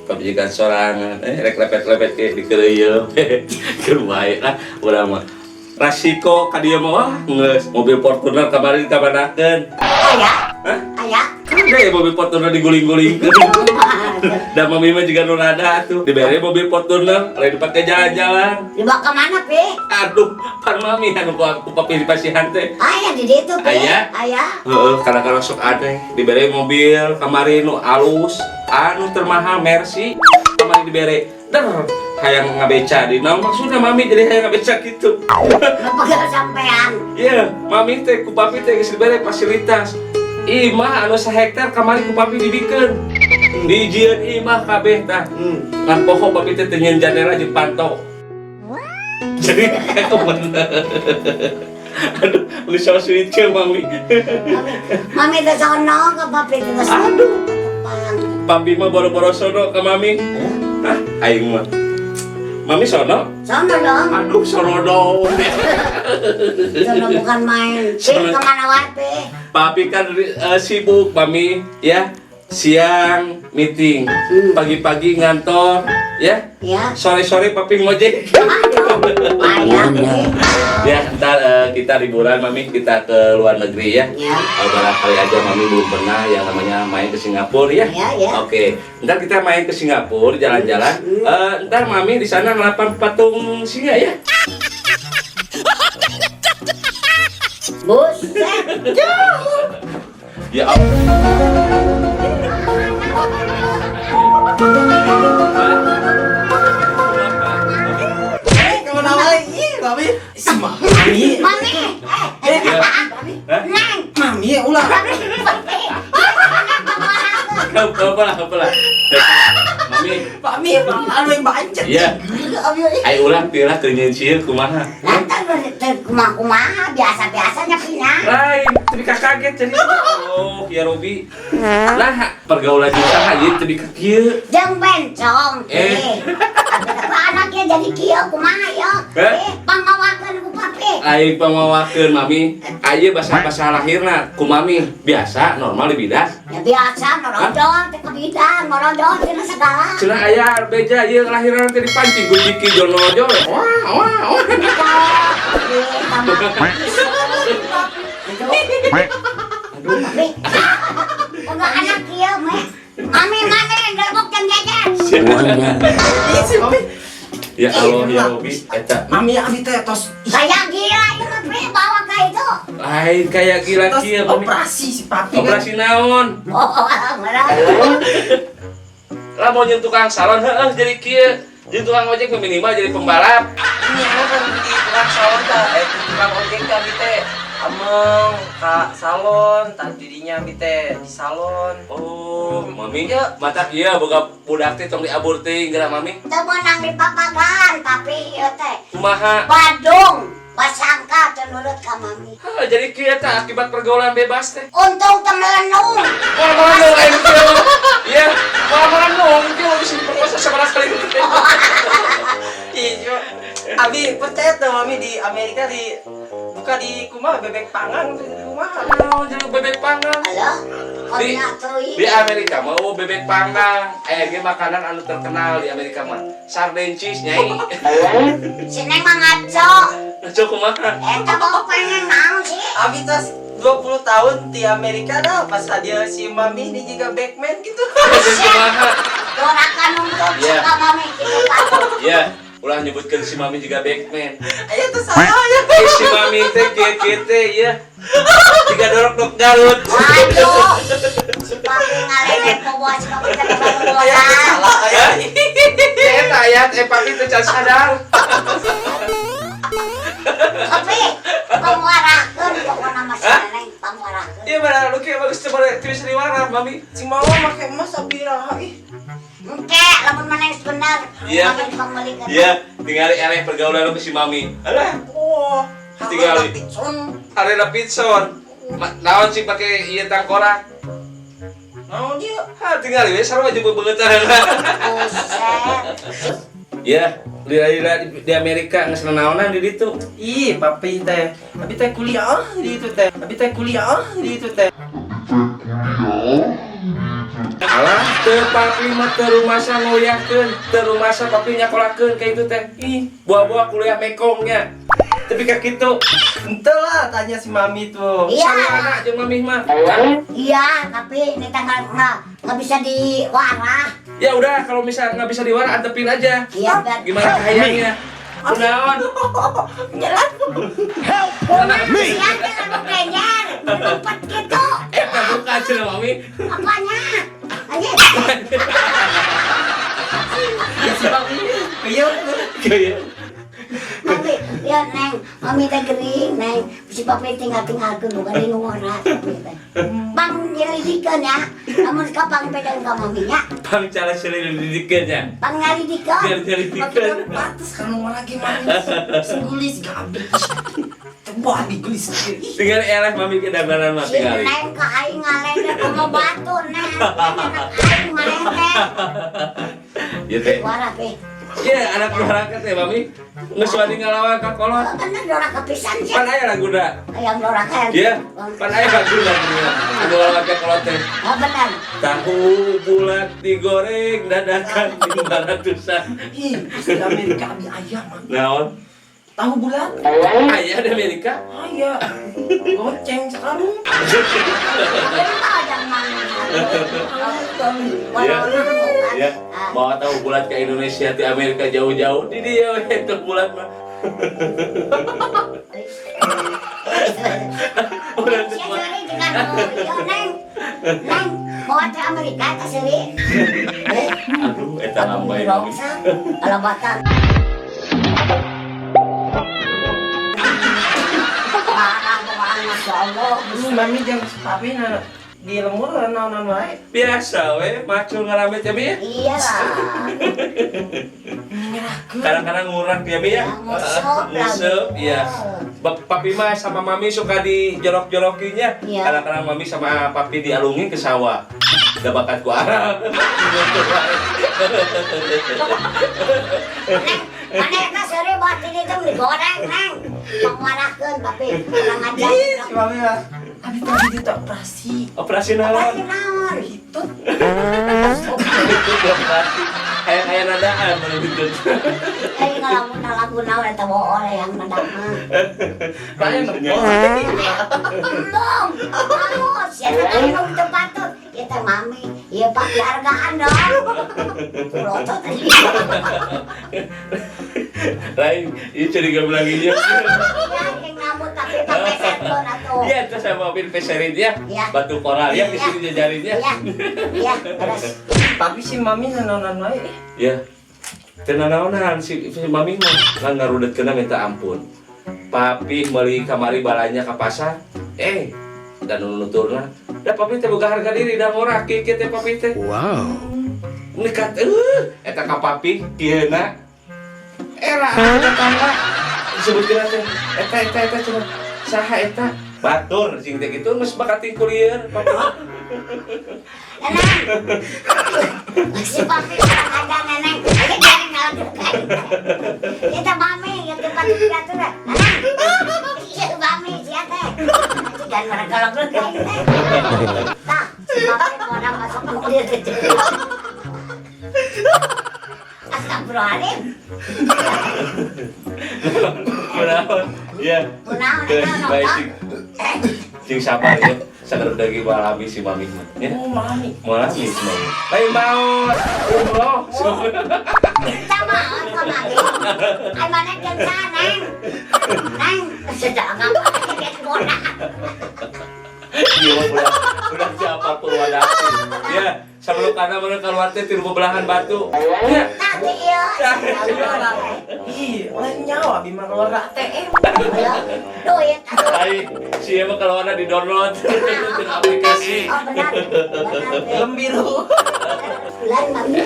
Pamajikan sorangan, rek lepet-lepet ke dikeureuyeum. Keur bae lah urang mah. Rasiko ka dieu mah, wah, geus mobil Fortuner kamari dikamanakeun. Aya? Hah? Aya? Kan ada ya mobil Fortuner diguling-gulingkeun. Dan mami mah juga nu rada atuh. Dibere mobil Fortuner, lain dipake jalan-jalan. Dibawa ke mana, Pi? Aduh, pan mami anu ku papi dipasihan teh. Aya di ditu, Pi. Aya? Aya. Heeh, kadang-kadang sok aneh. Dibere mobil kamari nu alus, anu termahal Mercy, kamari dibere. Der, hayang ngabeca di. Nah, maksudnya mami jadi hayang ngabeca gitu. Ngepegel sampean. Iya, mami teh ku papi teh geus dibere fasilitas. Imah anu sahektar kamari ku papi dibikeun. Dijieun imah kabeh tah. Ngan poho papi teh teu nyieun jandela jeung panto. Jadi kayak bener. Aduh, lu so sweet ke mami. Mami, mami teh sono ke papi teh sono. Aduh. Tepang. Papi mah boro-boro sono ke mami. Hah, aing mah. Mami sono? Sono dong. Aduh, sono dong. Sono bukan main. Pi, Sono. kemana wae, Pi? Papi kan sibuk, mami, ya. Siang meeting, pagi-pagi ngantor, ya. Ya. Sore-sore papi ngojek. Aduh, payah, Pi. Ya, ntar kita liburan, mami, kita ke luar negeri ya. Ya. Barangkali aja mami belum pernah yang namanya main ke Singapura ya. Ya, ya. Oke, ntar kita main ke Singapura jalan-jalan. Ntar mami di sana ngelapan patung singa ya. Buset. Ya Allah. Kamu nama ih, mami. Si mami. Mami, eh, Ya. Hah? Neng. Mami ya ulah. Papi, papi. Apa lah, apa lah. Mami, Mami, anu yang banjet. Iya. Abi ih. Ayo ulah pilah keur nyieun sieun kumaha. Lantar kumaha-kumaha biasa-biasanya pina. Lain, tapi kaget jadi. Oh, ya Robi. Lah, pergaulan jeung saha ieu teu ka kieu. Jeung bencong. Eh. Anaknya jadi kieu kumaha ya? Eh? Eh, pangawakeun ku papi. Aing pamawakeun mami. Ayeuna basah-basah lahirna ku mami. Biasa, normal di bidan. Ya biasa morodol teh ke bidan, morodol cenah segala. Cenah aya beja ieu lahiran teh dipancing ku Ciki Jono Jo. Wah, wah, wah. Aduh, papi. Enggak anak kieu meh. Mami, mami, gelebok jeung jajan. Ih, si mami. Ya Allah, ya Robi, eta Mami abi teh tos ih, Kayak gila itu mah, Pi, bawa ke itu. Lain kayak gila tos kieu mami. operasi si papi kan. Operasi naon? Oh, marah. Lah mau nyen tukang salon heueuh jadi kieu. Jeung tukang ojek mah minimal jadi pembalap. Ini kan di tukang salon tah, di tukang ojek teh abi teh ameng ka salon, tah dirinya abi teh di salon. Oh, mami. Iya. Mata kieu boga budak teh tong diabur teuing geura mami. Teu meunang dipapagan, papi ieu teh. Kumaha? Badung, basangka teu nurut ka mami. Hah, jadi kieu tah akibat pergaulan bebas teh. Untung teu melenung. Moal melenung aing kieu. Iya, moal melenung kieu bisa diperkosa sabaraha kali teh. Ih, cuma abi percaya tuh mami di Amerika di buka di kumaha bebek panggang tuh di kumaha. Naon jadi bebek panggang? Halo, Di, konya teuing. di Amerika mah oh, bebek panggang. Ge makanan anu terkenal di Amerika mah. Sardine cheese nyai. Si Neng mah ngaco. Ngaco kumaha? Eta bawa pengen naon sih? Abi tas 20 tahun di Amerika dah pas dia si mami ini juga backman gitu. Jadi kumaha? Dorakan nuntut Iya. suka mami gitu kan. Iya, ulah nyebutkeun si mami juga backman. Ayo tuh salah ya. Si mami teh kieu-kieu teh ieu. Tiga dorok dok Garut. Waduh. Si papi ngaledek boboa si papi teh baru Ayo tuh salah ya. Ya eta ayat papi teh can sadar. Tapi panguarakeun pokona mah si Neneng panguarakeun. Iya benar lu kieu bagus teh teu bisa diwarah mami. Si mama make emas abi raha ih. Engke lamun maneh geus bener. Iya. Mami pangmeulikeun. Iya, tingali eleh pergaulan lu ke si mami. Alah, Oh, Tinggali. Davidson. Harley Davidson. Naon sih pake ieu tangkorak? Naon dia? Ha, tingali we sarua jeung beungeut. Buset. Ya, lila-lila di Amerika geus naonan di ditu. Ih, papi teh. Abi teh kuliah di itu teh. Abi teh kuliah di itu teh. Alah, teu papi mah teu rumasa nguliahkeun, teu rumasa papi nyakolakeun kayak itu teh. Ih, buah-buah kuliah mekongnya. Tapi kayak gitu, Ente lah tanya si mami tuh. Iya. sarwana jeung mami mah. Iya, tapi ini tanggal nggak bisa diwarah. Ya udah, kalau misalnya nggak bisa diwara, antepin aja. Iya, biar Gimana kayaknya? Kunaon? Jalan. Iya, jangan lu genjer, ngumpet gitu. Eh, buka cenah mami. Apanya? Aja. Ya si mami. Iya. Kayak Mami, ya Neng, mami teh gering, Neng. Si papi tinggal-tinggalkeun bukan di ngora papi teh. Pang nyelidikeun ya. Lamun kapang pegang ka mami nya, pang cara selidikeun nya. Pang nyelidikeun. Biar nyelidikeun. Pantes kan mau lagi mami. Segulis gabi. Coba abi gelis. Ih, Tinggal eleh mami ke dandanan mah Si tinggal. Neng ka aing ngalender komo batu, Neng. Anak aing maneh teh. Ya teh. Wara pe. Iya, anak durhaka teh mami. Geus wani ngalawan ka kolot. Bener doraka pisan sih. Pan aya laguna. Ayam doraka. Iya, pan aya laguna anu ngalawan ka kolot teh. Oh, bener. Tahu bulat digoreng dadakan 500-an. Ih, di Amerika abi ayam mami. Naon? Tahu bulat? Aya di Amerika. Aya. Goceng sekarang. Bener aja mami. Iya. Ya, bawa tahu bulat ke Indonesia di Amerika jauh-jauh. Di dia we itu bulat mah. Udah Sia seuri dengan ieu Neng. Neng, bawa ke Amerika ka seuri. Eh, Aduh, eta lambai mami. Kalau batal. Parah pokoknya, Masya Allah. Ini mami jangan si papi na di lembur naon-naon wae. Biasa we, macul ngalamet ya Mi ya. Iya lah. Nyerahkeun. Kadang-kadang ngurang ya Mi ya. Ya, nguseup lagi. Nguseup, iya. Papi mah sama mami suka dijorok-jorokinnya. Iya. Kadang-kadang mami sama papi dialungin ke sawah. Da bakat ku arang. Neng, mana eta seuri buat ini tuh digoreng, Neng. Pangwarahkeun papi, kurang ajar. Ih, si mami mah. Abi tadi di operasi. Operasi Operasi naon? naon? Hitut. Itu operasi. Kayak kayak nadaan mana gitu. Eh, ngalamun lagu naon eta bool yang nada mah. Lain Belum, kamu siapa tadi mau teu patut. Ieu teh mami, ieu pak dihargaan dong. Lotot tadi. Lain, ieu curiga belanginya. Iya, yang nambut tapi papeserkeun atuh. Iya, itu saya mau pilih peserin ya. Iya. Batu koral ya di sini jajarinnya. Iya, iya, terus. Tapi si mami naon-naon wae. Ya. Teu nanaonan si mami mah ngan ngarudetkeunna minta ampun. Papi meuli kamari balanya ka pasar. Eh, dan nuturna. Da papi teh boga harga diri da ngora kieu teh papi teh. Wow. Nekat eta ka papi kieuna. Era tetangga disebutkeun teh eta eta eta cenah saha eta batur cing teh kitu geus bakating kulieur papi. Neneng. Si papi kurang ajar neneng. Aja jaring ngaladur kain. Kita mami yang tempat diatur. Neneng. Iya mami sia teh. Dan mereka lagu kain teh. Tah, si papi orang masuk mobil kecil. Astagfirullahaladzim. Kunaon? Ya. Kunaon, eta Baik nonton. sing sing sabar ya. Sabar lagi malami si mami mah. Ya. Oh, mami. Malami si mami. Lain maot. Umroh. Sama ka mami. Ay mana jeung sa neng. Neng, sudah ngapa kayak bola. Iya mah udah siapa Purwadasi. Ya, sebelum karena mana keluar teh tilu belahan batu. Ya. Tah ieu. Ih, lain nyawa abi mah keluar ATM. Ayo, duit atuh. Ai, si emang keluarnya di download di aplikasi. Oh benar, benar. Film biru. Bulan mami.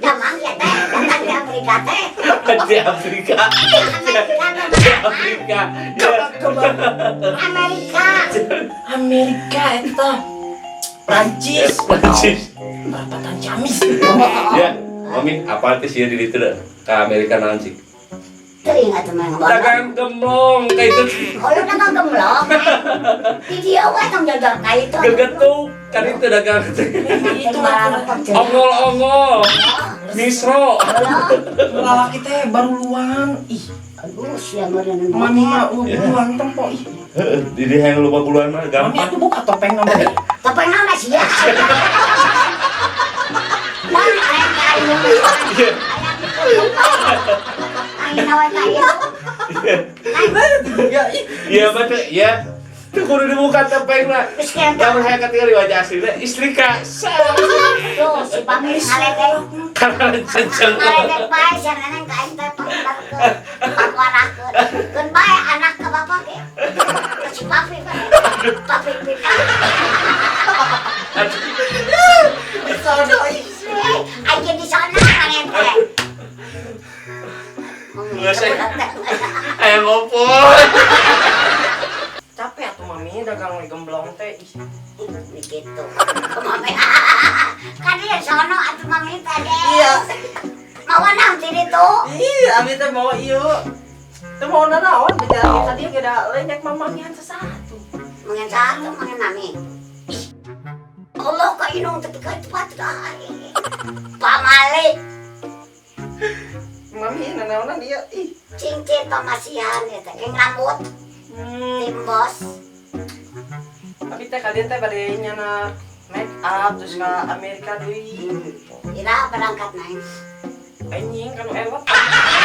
Damang ya teh, datang di Amerika teh. Di Afrika. Amerika teh Di Afrika. Ya. Amerika. Amerika eta. Prancis. Prancis. Perapatan Ciamis. Ya, mami, apa teh sih di ditu ke Amerika naon sih? Teuing atuh mah ngabondong. Dagang gemblong kayak itu. Kalau dagang gemblong, di dia we tong jojor ka itu. Gegetuk kan itu dagang teh. Itu mah Ongol-ongol. Misro. lalaki teh baru luang. Ih, Aduh, sia meureun. mami mah buluan tempo ih. Heeh, di hayang loba buluan mah Mami gampang. aku buka topeng nama deh. Topeng naon sia? Nah, aya ka ieu. Aya Aya nawe ka ieu. Ya ih. Iya betul, iya. Itu kudu dibuka topengna. Geus kentang. Lamun hayang katingali wajah aslina istri ka. Tuh, si Pami ngaledek. Karena cenceng. Ngaledek bae sia neneng ka aing teh pangwarahkeun. Pangwarahkeun. Keun bae anak ka bapak ge. Si Papi bae. Papi pipa. Sono ih. Eh, aing di sana maneh teh. Nggak sih. Hayang ngompol. Capek atuh mami dagang gemblong teh ih. Begitu. Mami. Kan dia sono atuh mami tadi. Iya. Mau naon ti ditu? Ih, abi teh mau ieu. Teu mau nanaon berjalan ka dieu ge da lenyek mamangihan sesatu. Mangan satu, mangan mami. Ih. Allah ka inong tapi ka cepat Pamali Mami nanaonan dia ih. Cincin pamasihan ya teh keng rambut timbos. Abi teh ka dieu teh bade nyana make up terus ka Amerika deui. Ira berangkat naik. Anjing kanu elok.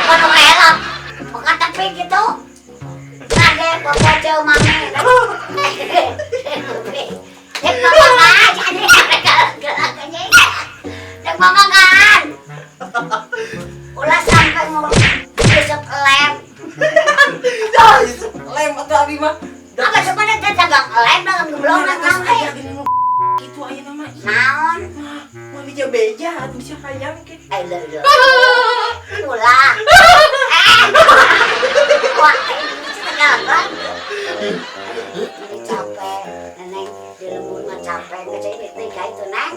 Kono elok. Bukan tapi gitu. Nade bobojo mami. Dek mama kan, jadi dek mama kan. Ulah sampai mau besok lem. Dah, lem atuh abi mah. Apa sebenarnya teh dagang lem dagang gemblong Geus teh. aya gini nu kitu ayeuna mah. Ih, Naon? mah, mah beja-beja atuh bisa hayang ke. Eh, lho, lho. Ulah. Eh. Wah, ini tegalan. Ini capek, neneng di lembur mah capek. Ngecek ini tiga itu, neng.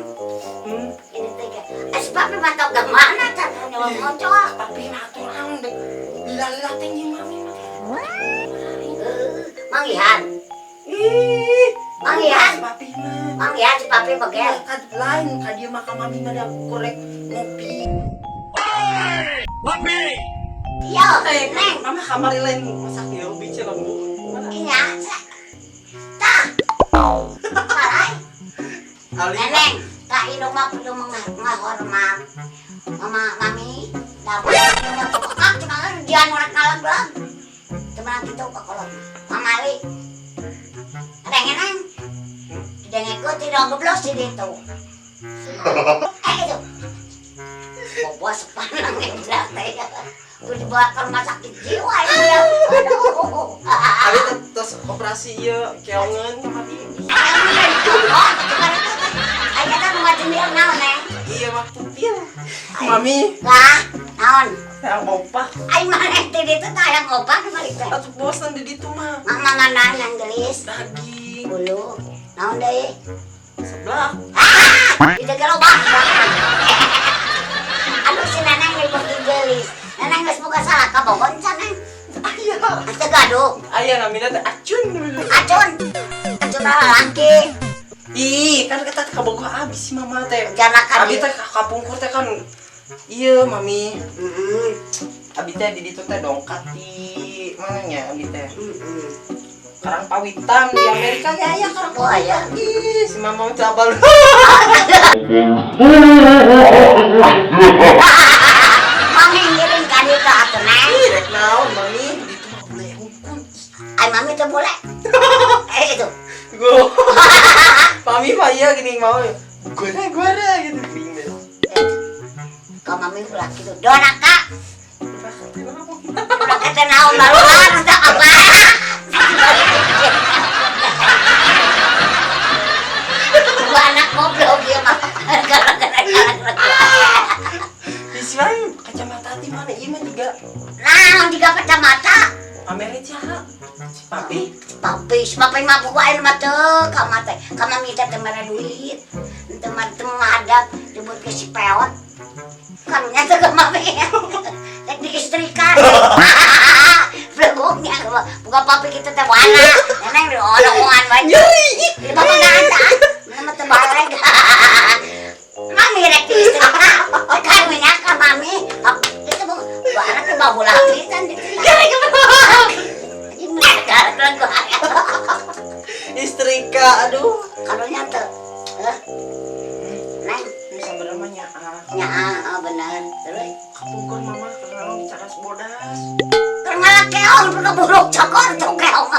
Ini tiga. Eh, si papi mah tau kemana, can nyawa ngocol. Papi mah atuh naon dek. Lila-lila teh jeung mami mah. Eh, Mang Ihan, Ih, Mang Ihan. si papi mah. Mang Ihan si papi begel. Kad lain ka dieu mah ka mami mah da korek ngopi. Yo, Teh, neng. mama kamari lain masak ieu bice lembu. Mana? Iya, tah. Malai. Ali. Neneng, kak Indung mah kudu ngahormat. Mama, mami, dapat mah ah, cuma kan jangan orang kalah belang. Cuma gitu kok kalau Mama Ali. Ada yang neng? Tidak ngikut, tidak ngeblos di situ. Eh itu. Bobo sepanang yang bilang teh. Gue dibawa ke rumah sakit jiwa ini ya. Aduh. Abi teh tos operasi ieu keongeun ka mami. Oh, kemarin tuh ayah kan rumah jendela naon neng? Iya mah pupil. Mami, Lah, naon? yang opak. Aing maneh teh ditu tah hayang opak balik teh. Atuh bosan di ditu mah. Mama mana yang gelis? Daging Bulu. Naon deui? sebelah. Ah, di gerobak. Aduh si neneng ribet gelis. Neneng geus boga salah ka bogon can neng. Aya. Teu gaduh. Aya namina teh Acun. Acun. Acun lalaki. Ih, kan kita teh kabogoh abis si mama teh. Janakan Abi teh kapungkur teh kan iya mami. Heeh. Abi teh di ditu teh dongkat di mana nya abi teh? Heeh. Karang Pawitan di Amerika ya ya Karang Oh, aya. Pawitan. Ih, si mama teh abal. Mami ngiring ka ditu atuh neng. Ih, rek naon mami? Di ditu mah bule hungkul. Ai mami teu boleh. Eh itu. Gua. Mami mah iya gini mau. Gua gitu gini deh. Ka mami ulah kitu. Dona ka. Ulah teh naon barulan teh apa? Gua anak goblok ieu mah. Gara-gara Di si mami kacamata ti mana ieu mah juga Naon jiga kacamata? Amerika. Si papi. Papi, si papi mah buku air mah teu ka mah teh. Ka mami teh teu mere duit. Teu mah teu ngadap jebut ke si peot. Karunya teh ka mami. Teh di Istrikan. Belegugnya buka papi gitu teh wana. Neneng di omongan bae. Nyeri. Di papa enggak ada. Mana teu balik. Mami rek di istrika. Tekan minyak ka mami. Itu bu, anak teh baheula pisan di Nyeri kenapa? Anjing mendadak lagu. Istrika, aduh. Karunya teu. Heh. Neng, Ini sebenarnya nyaah. nyaah, oh bener. Terus Kapungkur mama kenal bicara bodas. Keur ngala keong kudu buruk cokor tuh keong.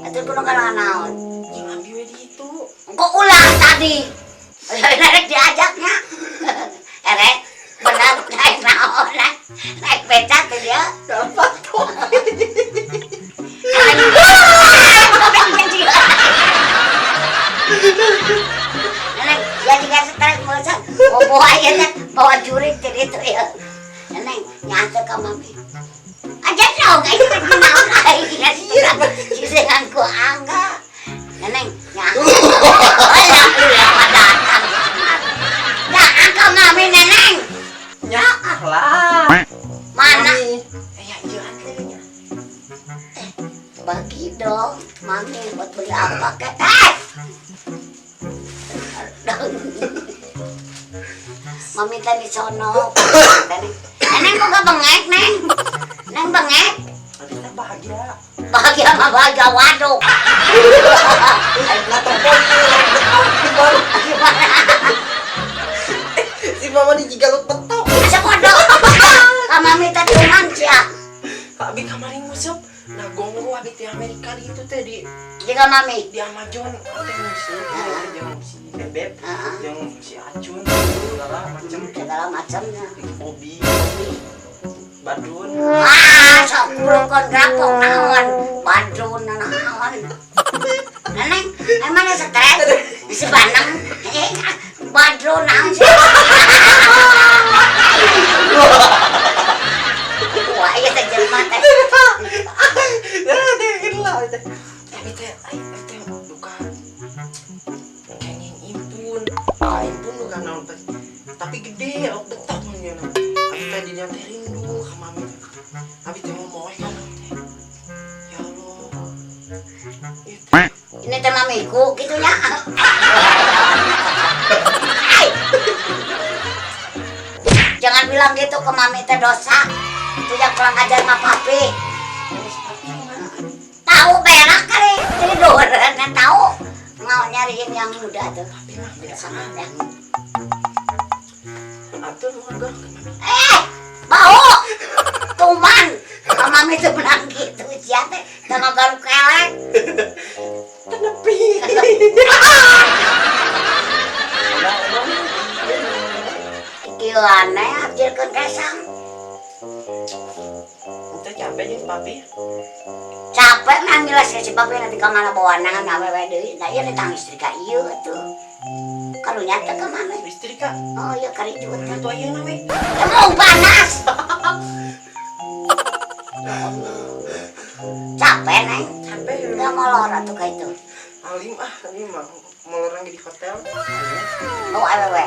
Atuh kudu ngala naon? Jeung abi we di itu. Kok ulang tadi? Erek diajaknya. Erek benar naik naon naik, naik becak tuh dia. Dapat tuh. Neneng, ya jika stres bosan, mau bawa ya kan, bawa jurik jadi itu ya. Neneng, nyata ke mami. Aja dong, ini kan naon aing ya sih ku angga. Neneng, nyata. Alah, ulah datang si Semar. Ya, angka mami neneng. Nyaah lah. Mana? Mami. Eh ya iya atuh nya. Bagi dong, mami buat beli apa kek? Eh! Mami tadi sono. Neneng, neneng kok gak bengek, neng? Neng bengek? Abi teh bahagia. Bahagia mah bahagia waduk. Lah telepon betok. Gimana? Si mama di jigalut betok. Asa bodoh. Ka mami tadi uman sia. Abi kamari nguseup. Nah gonggo abi teh Amerika di itu teh di Jika mami. di Amazon teh nguseup teh jeung si Bebek, jeung si Acun, segala macem. Segala macamnya. Obi, Badrun. Ah, sok burukon grapok naon. Badrun naon. Neneng, emang mana stres? Si Baneng. Eh, Badrun naon sih? Wah, iya teh jelema teh. Ya teh lah teh. Abi teh ai teh duka kenging impun. Ah, impun duka naon teh. Tapi gede lauk betok mun nya. Abi teh dinya teh rindu ka mami. Abi teh ngomong we ka mami teh. Ya Allah. Ieu teh Ini teh mamiku gitu nya. Hai. Jangan bilang gitu ke mami teh dosa. Itu yang kurang ajar sama papi. Terus papi mana? Tahu berak kali tidur nggak tahu mau nyariin yang muda tuh. Papi mah biasa. Sama yang Atuh nu ngagah ke mami. eh bau tuman sama mami tuh bilang gitu siapa sama baru kelek. Tenepi. Kieu aneh abjilkeun resang. Ente capek jeung papi. Capek mah ngilas si papi nanti ka mana bawa naon awewe deui. Nah ieu ditang istri ka ieu tuh karunya teh ka mami. Istri kak, Oh iya karicut teh. atuh ayeuna we. Emang panas. Capek neng. Capek ya. Nggak molor atuh ka itu. Alim ah, ini mah molor di hotel. Oh awewe.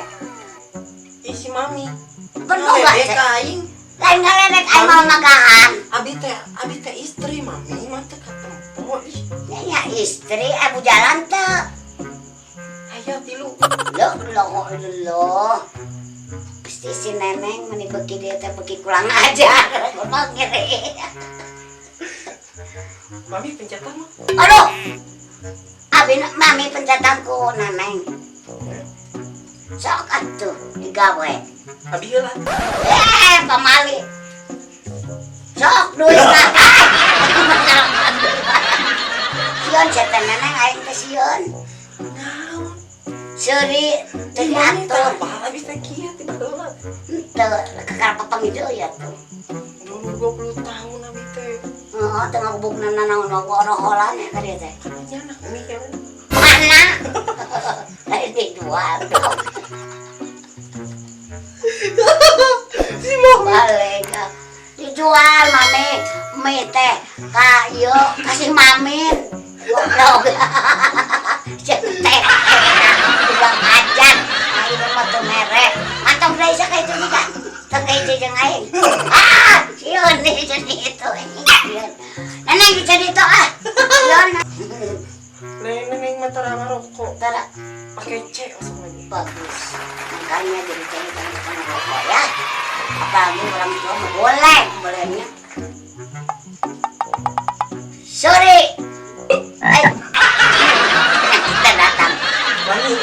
Ih si mami. Penuh gak Ngeledek sih? ka aing. Lain ngeledek aing mau magahan. Abi teh istri mami mah teh katempo ih. Ya, ya istri abu jalan teu. Aya tilu. Loh, loh, loh. Pasti si neneng meni beki dia teh beki kurang ajar. Ngomong ngeri. Mami pencetan mah. Aduh. Abi mami pencetan ku neneng. Sok atuh digawe. Abi heula. Eh, pamali. Sok duit mah. Sieun setan neneng aing teh sieun. Naon? Seuri teu Ih, mami teh diatur. apa abi teh kieu ti baheula. Henteu kakara papanggih ya tuh. Dulu 20 tahun abi teh. Heeh, teu ngabubukna nanaon oroholan ya ka dieu teh. Kan nyana mie kan. Mana? Lain dijual. Si mami. Balik. Dijual mami. Mie teh ka ieu kasih mamin. Goblok. Jeung teh. Kurang ajar. Aing mah teu mere. Jadi itu. Neneng jadi itu ah. Yon. Neng, neneng mah tara ngarokok. Tara. Pakai C masuk lagi. Bagus. Makanya jadi cewek jangan suka ngerokok ya. Apalagi orang tua mah boleh, bolehnya. Sorry. Eh. Kita datang. Mami,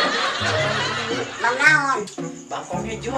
Mang naon? bangkong hijau.